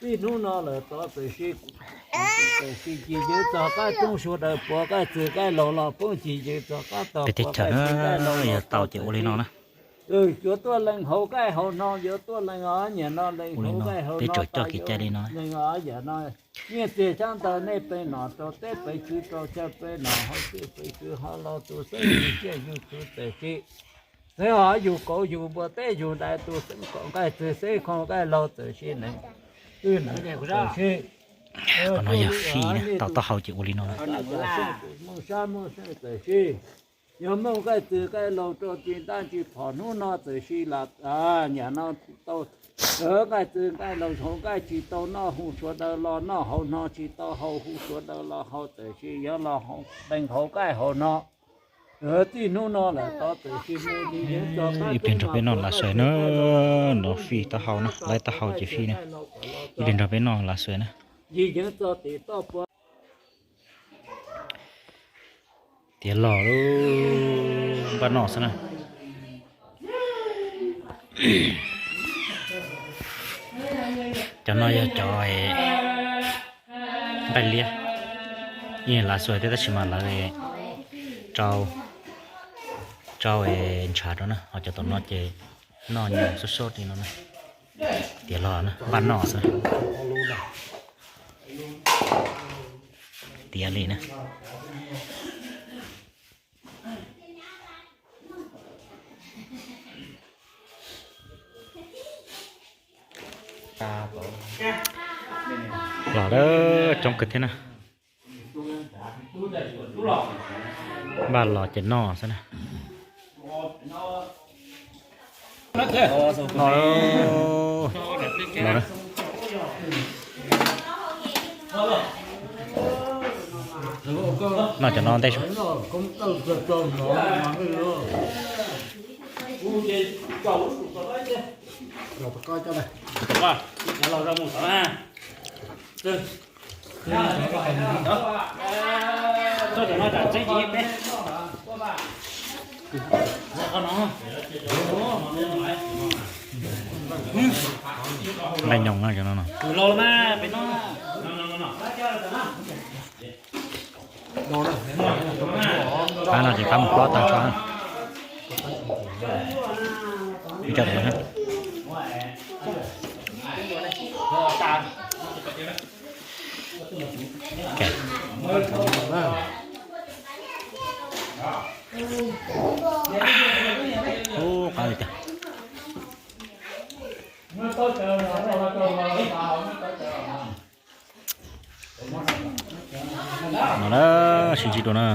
Txij hnub no lawm tod txawm sis, txawm sis cim yeev txog qab roob suav daws puav nqaij txwg nqaij laug los poob cim yeev txog qab tog puav nqaij txwg nqaij laug los txawm sis. Yuav tuaj lees hauv nqaij hauv no, yuav tuaj lees os, nyiam no lees hauv nqaij hauv no, lees os, yam no. Nyiaj txiag xyab ntawv nej pe nom rau teb pe tswv rau chaw pe nom hauv teb pe tswv hauv laug tus xeeb yug tsiaj yug txhu txawm sis. Xeeb hov yug kauv yug npua teb yug dais tus xeeb kaum nqaij txwg xeeb khoo nqaij laug txawm sis neeg. Twb neeg txawm sis. Qhov no yog fij na, tau taub hau ces ua li no na. Muaj sab muaj seej txawm sis. Yog muaj nqaij txwg nqaij laug rau tsis ntab tsis phom hnub no txawm sis lam, nyiam no tau nqaij txwg nqaij laug hauv nqaij tsis tau noj hu suav daws los noj hauv no tsis tau hau hu suav daws los hau txawm sis yog los hau lees hauv nqaij hauv no. Txij hnub no lawm tod txawm sis mus ib pliag nrog peb noj lav xwm na. No fij taub hau na, laib taub hau ces fij na. Ib pliag nrog peb noj lav xwm na. Tiav los lub npaj noj xwb na. Cov no yog cov nqaij liab, yeej lav xwm thiab tab sis mas lawv rau, rau ntshav rau na, ho cov tom no ces noj nyoos xub xub li no na. Tiav los na, npaj noj xwb. Tiav li na. Los coob kawg thiab na. Npaj los ces noj xwb na. Los, los. Noj cov no ntej. Nqaij nyoos na cov no no. Pab no ces pab mus pob tag tso na. Ib co. Ub, qab li tiag. No na, sib ntsib dua na.